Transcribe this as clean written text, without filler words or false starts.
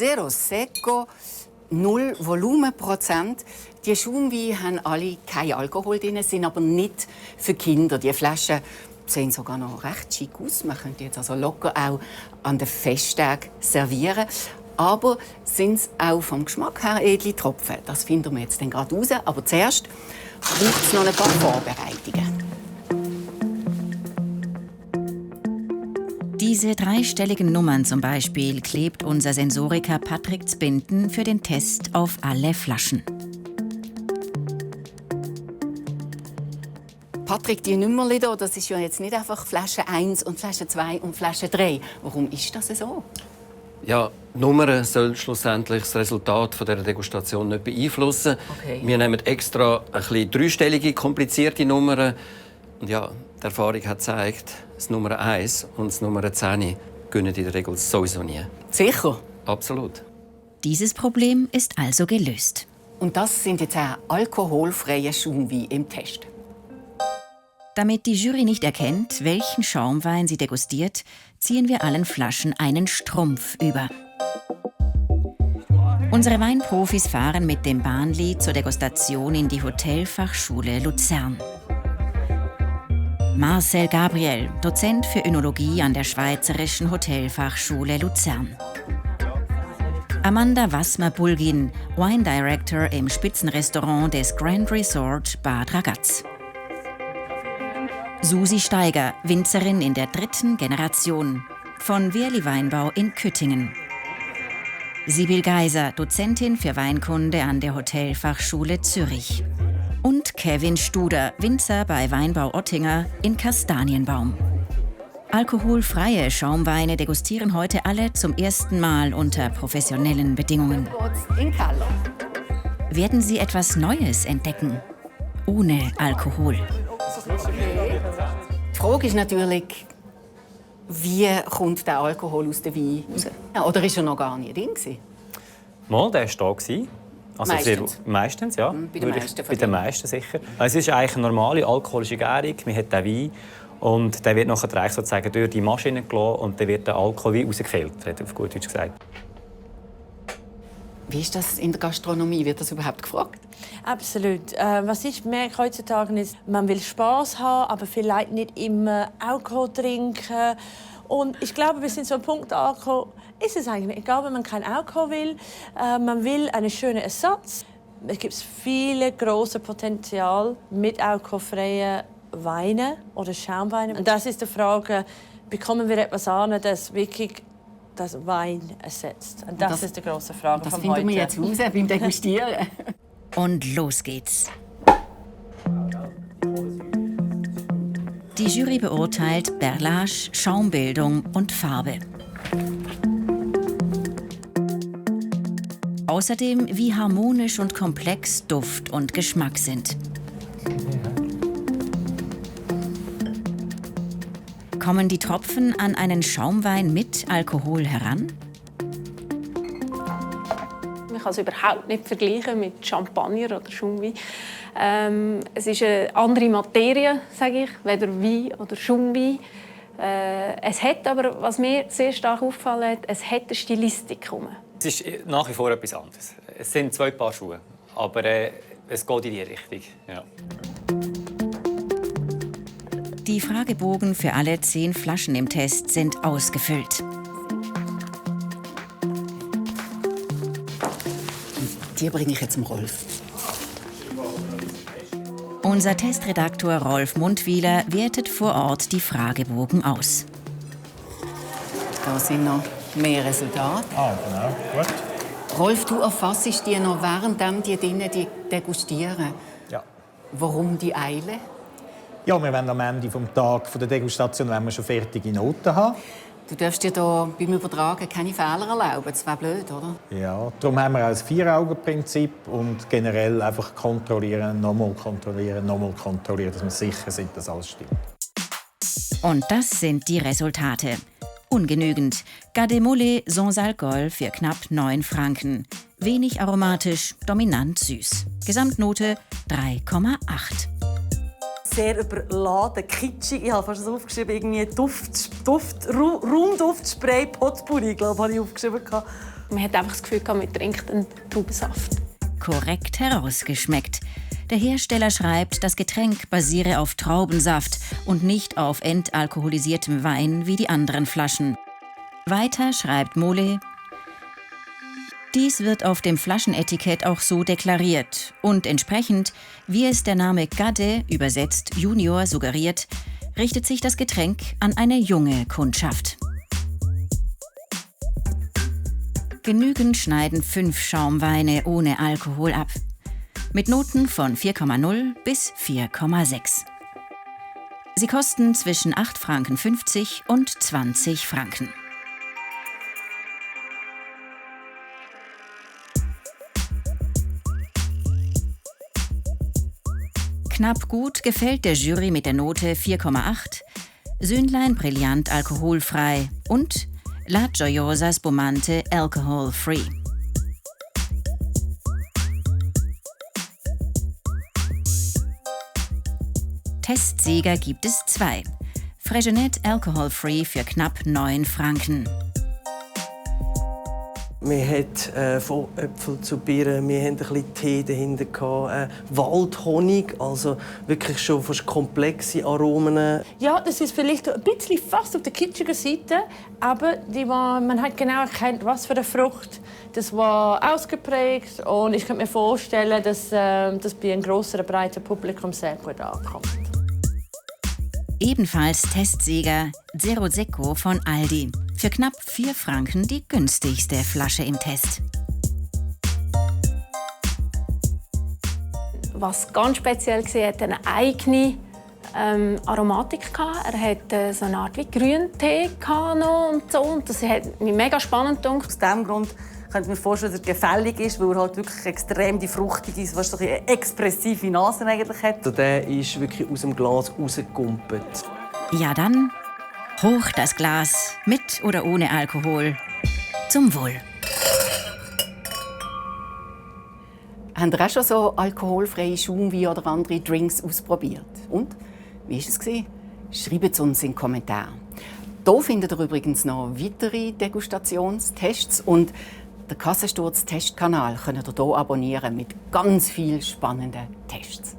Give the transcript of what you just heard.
Zero Secco, 0 Volumenprozent. Die Schaumweine haben alle keinen Alkohol drin, sind aber nicht für Kinder. Die Flaschen sehen sogar noch recht schick aus. Man könnte jetzt also locker auch an den Festtagen servieren. Aber sind es auch vom Geschmack her edle Tropfen? Das finden wir jetzt gerade raus. Aber zuerst braucht es noch ein paar Vorbereitungen. Diese dreistelligen Nummern zum Beispiel klebt unser Sensoriker Patrick Zbinden für den Test auf alle Flaschen. Patrick, die Nummerli hier, das ist ja jetzt nicht einfach Flasche 1 und Flasche 2 und Flasche 3. Warum ist das so? Ja, die Nummern sollen schlussendlich das Resultat dieser Degustation nicht beeinflussen. Okay. Wir nehmen extra ein bisschen dreistellige, komplizierte Nummern. Und ja, die Erfahrung hat gezeigt, das Nummer 1 und das Nummer 10 gönnen in der Regel sowieso nie. Sicher? Absolut. Dieses Problem ist also gelöst. Und das sind jetzt auch alkoholfreie Schaumweine im Test. Damit die Jury nicht erkennt, welchen Schaumwein sie degustiert, ziehen wir allen Flaschen einen Strumpf über. Unsere Weinprofis fahren mit dem Bahnli zur Degustation in die Hotelfachschule Luzern. Marcel Gabriel, Dozent für Önologie an der Schweizerischen Hotelfachschule Luzern. Amanda Wassmer-Bulgin, Wine Director im Spitzenrestaurant des Grand Resort Bad Ragaz. Susi Steiger, Winzerin in der 3. Generation, von Wehrli Weinbau in Küttingen. Sibyl Geiser, Dozentin für Weinkunde an der Hotelfachschule Zürich. Und Kevin Studer, Winzer bei Weinbau Ottinger in Kastanienbaum. Alkoholfreie Schaumweine degustieren heute alle zum ersten Mal unter professionellen Bedingungen. In Keller. Werden Sie etwas Neues entdecken? Ohne Alkohol. Die Frage ist natürlich, wie kommt der Alkohol aus dem Wein raus? Oder ist er noch gar nicht drin? Mal, der war da. Also Meistens? Meistens, ja. Bei den meisten Bei den meisten sicher. Es ist eigentlich eine normale alkoholische Gärung. Man hat den Wein und der wird nachher sozusagen durch die Maschine gelassen und dann wird der Alkohol wie rausgefiltert, auf gut Deutsch gesagt. Wie ist das in der Gastronomie? Wird das überhaupt gefragt? Absolut. Was ich merke heutzutage ist, man will Spaß haben, aber vielleicht nicht immer Alkohol trinken. Und ich glaube, wir sind so am Punkt angekommen, ist es eigentlich egal, wenn man keinen Alkohol will. Man will einen schönen Ersatz. Es gibt viele große Potenzial mit alkoholfreien Weinen oder Schaumweinen. Und das ist die Frage, bekommen wir etwas an, das wirklich das Wein ersetzt? Und das ist die große Frage Das von finden heute. wir jetzt raus beim Degustieren. Und los geht's. Die Jury beurteilt Perlage, Schaumbildung und Farbe. Außerdem, wie harmonisch und komplex Duft und Geschmack sind. Kommen die Tropfen an einen Schaumwein mit Alkohol heran? Man kann es überhaupt nicht vergleichen mit Champagner oder Schaumwein. Es ist eine andere Materie, sage ich, weder Wein oder Schaumwein. Es hat aber, was mir sehr stark aufgefallen hat, es hat eine Stilistik. Es ist nach wie vor etwas anderes. Es sind 2 Paar Schuhe, aber es geht in die Richtung. Ja. Die Fragebogen für alle 10 Flaschen im Test sind ausgefüllt. Die bringe ich jetzt dem Rolf. Unser Testredaktor Rolf Mundwiler wertet vor Ort die Fragebogen aus. Da sind noch mehr Resultate. Ah, genau. Gut. Rolf, du erfassest die noch während die drinnen degustieren. Ja. Warum die Eile? Ja, wir wollen am Ende des Tages der Degustation schon fertige Noten haben. Du darfst dir da beim Übertragen keine Fehler erlauben. Das wäre blöd, oder? Ja, darum haben wir auch das 4-Augen-Prinzip und generell einfach kontrollieren, nochmal kontrollieren, dass wir sicher sind, dass alles stimmt. Und das sind die Resultate. Ungenügend. Garde-Mollet sans Alcool für knapp 9 Franken. Wenig aromatisch, dominant süß. Gesamtnote 3,8. sehr überladen, kitschig. Ich habe fast so aufgeschrieben, irgendwie Raumduftspray Potpourri, glaube ich, aufgeschrieben. Man hat einfach das Gefühl, man trinkt einen Traubensaft. Korrekt herausgeschmeckt. Der Hersteller schreibt, das Getränk basiere auf Traubensaft und nicht auf entalkoholisiertem Wein wie die anderen Flaschen. Weiter schreibt Mole: Dies wird auf dem Flaschenetikett auch so deklariert und entsprechend, wie es der Name Gadde, übersetzt Junior, suggeriert, richtet sich das Getränk an eine junge Kundschaft. Genügend schneiden 5 Schaumweine ohne Alkohol ab. Mit Noten von 4,0 bis 4,6. Sie kosten zwischen 8,50 Franken und 20 Franken. Knapp gut gefällt der Jury mit der Note 4,8, Söhnlein brillant alkoholfrei und La Gioiosa Spumante alcohol free. Testsieger gibt es 2. Freshenet alcohol free für knapp 9 Franken. Wir hatten von Äpfel zu Birnen, wir hatten ein bisschen Tee dahinter, Waldhonig, also wirklich schon fast komplexe Aromen. Ja, das ist vielleicht ein bisschen fast auf der kitschigen Seite, aber man hat genau erkannt, was für eine Frucht. Das war ausgeprägt und ich könnte mir vorstellen, dass das bei einem grösseren, breiten Publikum sehr gut ankommt. Ebenfalls Testsieger Zero Secco von Aldi. Für knapp 4 Franken die günstigste Flasche im Test. Was ganz speziell war, er hatte eine eigene Aromatik. Er hatte so eine Art wie Grüntee und so. Und das hat mich mega spannend gedacht. Aus diesem Grund könnte ich mir vorstellen, dass er gefällig ist, weil er halt wirklich extrem die fruchtige, fast so eine expressive Nase eigentlich hat. Also der ist wirklich aus dem Glas rausgekumpelt. Ja dann, hoch das Glas, mit oder ohne Alkohol. Zum Wohl. Habt ihr auch schon so alkoholfreie Schaumwein oder andere Drinks ausprobiert? Und? Wie war es? Schreibt es uns in die Kommentare. Hier findet ihr übrigens noch weitere Degustationstests und den Kassensturz-Testkanal könnt ihr hier abonnieren mit ganz vielen spannenden Tests.